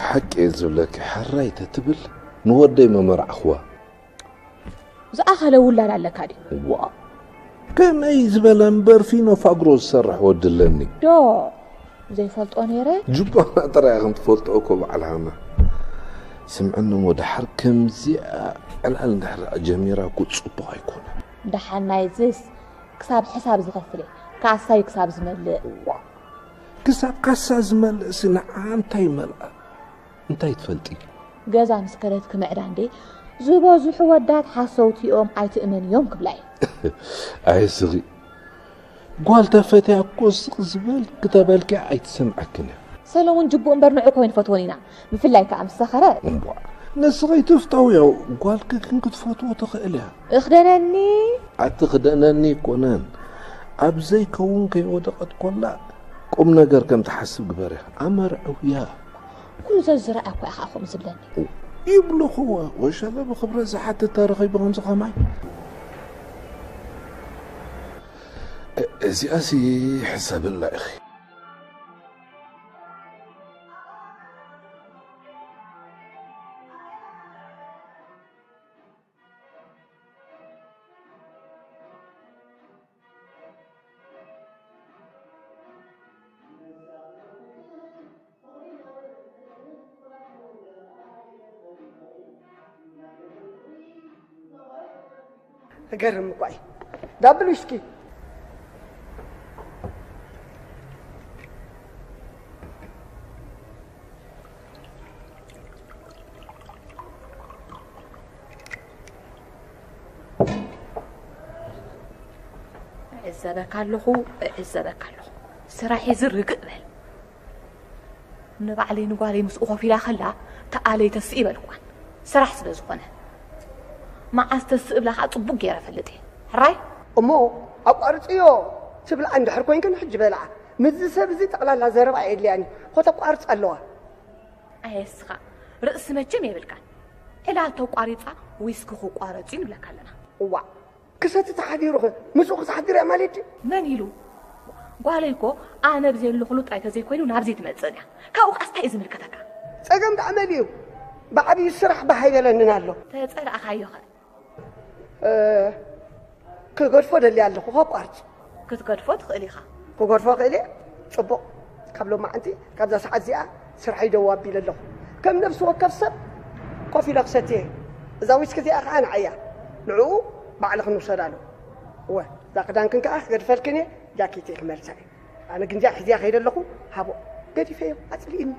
ሓቂ እየ ዝብለኪ፣ ሕራይ ተትብል ንወደይ መመርዓኽዋ። ዝኣኸለ ውላድ ኣለካ ድዩ? ዋ፣ ከመይ ዝበለ እምበር ፊኖ ፋግሮ ዝሰርሕ ወዲ ኣለኒ። ዶ ዘይፈልጦ ነይረ። ጁባና ጥራይ ከም ትፈልጦ እኮ በዓል ሃና። ስምዕኒ እሞ፣ ድሓር ከምዚኣ ዕላል እንድሕር ጀሚራ እኮ ጽቡቕ ኣይኮነን። ደሓን ናይዝስ ክሳብ ሕሳብ ዝኸፍል እየ። ካሳይ ክሳብ ዝመልእ። ዋ፣ ክሳብ ካሳ ዝመልእሲ ንዓ እንታይ ይመልኣ? እንታይ ትፈልጢ? ገዛ ምስ ከደት ክምዕዳ እንዴ ዝበዝሑ ወዳት ሓሰውቲ እዮም ኣይትእመንዮም ክብላ እየ። ኣይስኺ፣ ጓል ተፈትያ እኮ ስቕ ዝበል ክተበልኪ ኣይትሰምዐክን እያ። ሰለሙን ጅቡእ እምበር ንዑ ኮይን ፈትወን ኢና፣ ብፍላይ ከዓ ምስ ሰኸረ። እምቧ፣ ንስኺ ትፍተውዮ፣ ጓልኪ ግን ክትፈትዎ ትኽእል እያ። እኽደነኒ። ኣቲ ክደነኒ ኣይኮነን፣ ኣብ ዘይከውን ከይወደቐት ኮላ ቁም ነገር ከም ትሓስብ ግበርያ፣ ኣመርዕውያ። ኩሉ ዘዝረኣያ እኮ ኢኻ ከምኡ ዝብለኒ። ይብልኽዎ ወሸለ ብኽብረት ዝሓትት ተረኺቡ ከምዚ ኸማይ። እ- እዚኣሲ ሕሰብላ ኢኺ። እገርም እኳ እዩ ዳብል ዊስኪ። እዕዘበካ ኣለኹ፣ እዕዘበካ ኣለኹ። ስራሕ እዚ ርግእ በል። ንባዕለይ ንጓለይ ምስኡ ኮፍ ኢላ ከላ ተኣለይ ተስእ ይበልኳን ስራሕ ስለ ዝኾነ። መዓስ ተስእ እብላ ከዓ ጽቡቕ ገይረ እፈልጥ እየ። ሕራይ? እሞ ኣቋርጽዮ ትብልዓ እንድሕር ኮይንክን ሕጂ በልዓ። ምስዚ ሰብ እዚ ጠቕላላ ዘረባ ኣየድልያን እዩ። ከተቋርጽ ኣለዋ። ኣየ እስኻ ርእሲ መቸም የብልካን። ዕላል ተቋሪጻ ዊስኪ ክቋረጽ እዩ ንብለካ ኣለና። እዋእ ክሰቲ ተሓዲሩኸ ምስኡ ክትሓድር እያ ማለት ድዩ? መን ኢሉ? ጓለይ እኮ ኣነ ብዘየለኹሉ ጥራይ ተዘይኮይኑ ናብዚ ትመጽእ እያ። ካብኡ ከኣስ እንታይ እዩ ዝምልከተካ? ጸገም ደኣ መን እዩ? ብዓብዩ ስራሕ ባህ ኣይበለንን ኣሎ። ተጸላእኻዮኸ? እ፣ ክገድፎ ደልየ ኣለኹ፣ ከቋርጽ። ክትገድፎ ትኽእል ኢኻ። ክገድፎ እኽእል እየ። ጽቡቕ። ካብ ሎማዓንቲ፣ ካብዛ ሰዓት እዚኣ ስርሐይ ደው ኣቢለ ኣለኹ። ከም ነፍሲ ወከፍ ሰብ ኮፍ ኢለ ክሰትየ እየ። እዛ ዊስኪ እዚኣ ኸኣ ንዓይ እያ። ንዕኡ ባዕልኽን ውሰዳሉ። እወ፣ እዛ ክዳንክን ከኣ ክገድፈልክን እየ፣ ጃኬተይ ክመልሳ እየ። ኣነ ግን እዚኣ ሒዘያ ከይደ ኣለኹ፣ ሃቦ። ገዲፈዮ፣ ኣጽሊእኒ።